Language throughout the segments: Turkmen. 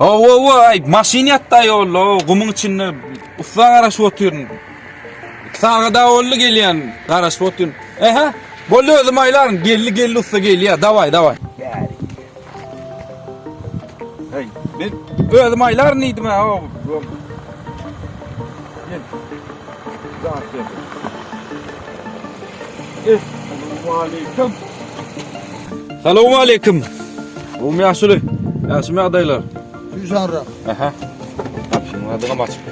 Hawa, hawa, aý, maşyn ýatdy aý ýolda, gumuň içinde ussa garaşyp otyryn. 2 sagada boldy gelýän, garaşyp otyryn. Ehe, boldy özüm aýlaryn, geldi, geldi ussa gelýär, dawaý, dawaý. Hey, men özüm aýlaryn diýdim ha. Gel. Zat gel. Essalamu aleýkum. Salam aleýkum. Gowmy ýaşuly? Ýagşymy ýagdaýlar? Tüýsarrak. Aha. Gapynyň adyňam açyp.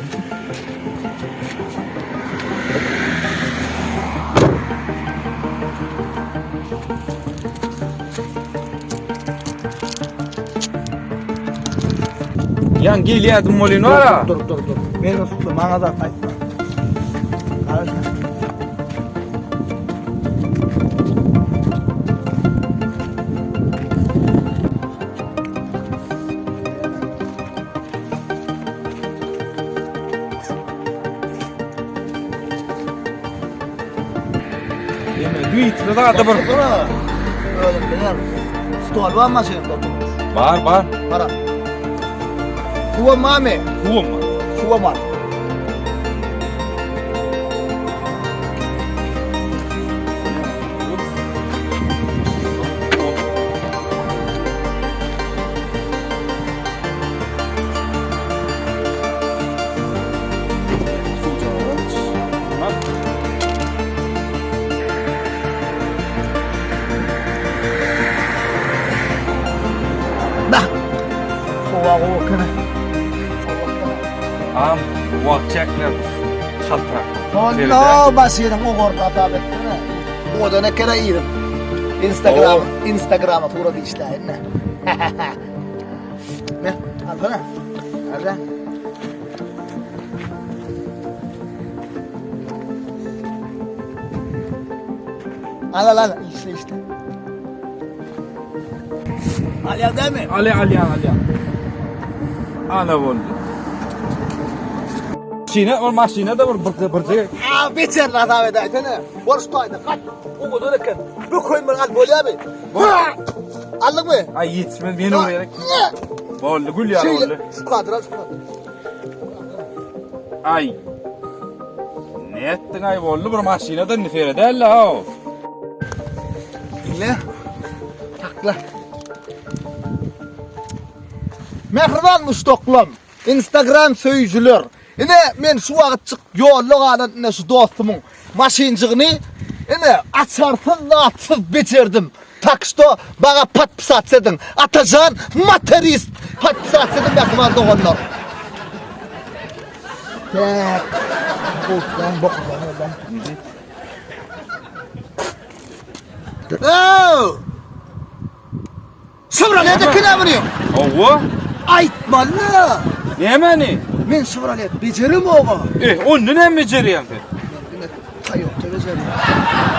Ýan gelýärdim welin bar. Dur, dur, dur. Men usly, maňa zat aýtma. Garaşma. Ýene güýçli zady bir. Özüm biler. Stol bar maşynda oturmuş. Bar, bar. Gara. Suwam barmy? Suwam bar. Suwam bar. Bah. Howa gowy ekeni. Am, wagt çekme. Çaltrak. Onda başynyň ogurly hasap etsene. Odan ekene irim. Instagram, Instagrama surat işläýin. Ne? Alsana. Alsana. Al al al işle işle. Alýar dämi? Alýar, alýar, alýar. Ana boldy. Maşyna, ol maşyna da bir bir bir A, beter azap edäýsene. Bor şu taýda, gaç. Owadan eken. Bökeýin bir al bolýarmy? Aldyňmy? Aý ýetişmez, men ol gerek. Boldy, gül ýaly boldy. Şu kadra, şu kadra. Aý. Ne etdiň aý boldy bir maşyna da indi seredäl-le haw. Diňle. Sakla. Mähriban muşdaklam, Instagram söýüjiler. Ine men şu wagtjyk ýolda galan ine şu dostumyň maşynjygyny ine açarsyz zatsyz bejerdim. Tak şto baga podpisats ediň. Atajan motorist podpisats ediň mähriban doganlar. Tak. Bokdan bokdan oradan. Oh! Şewrolet eken-ä muny. Hawa. Aýtmaly. Nämeni? Men Şewrolet bejeremog-a. Eh, onda näme bejerýäň sen? Men diňe Toyota bejerýän.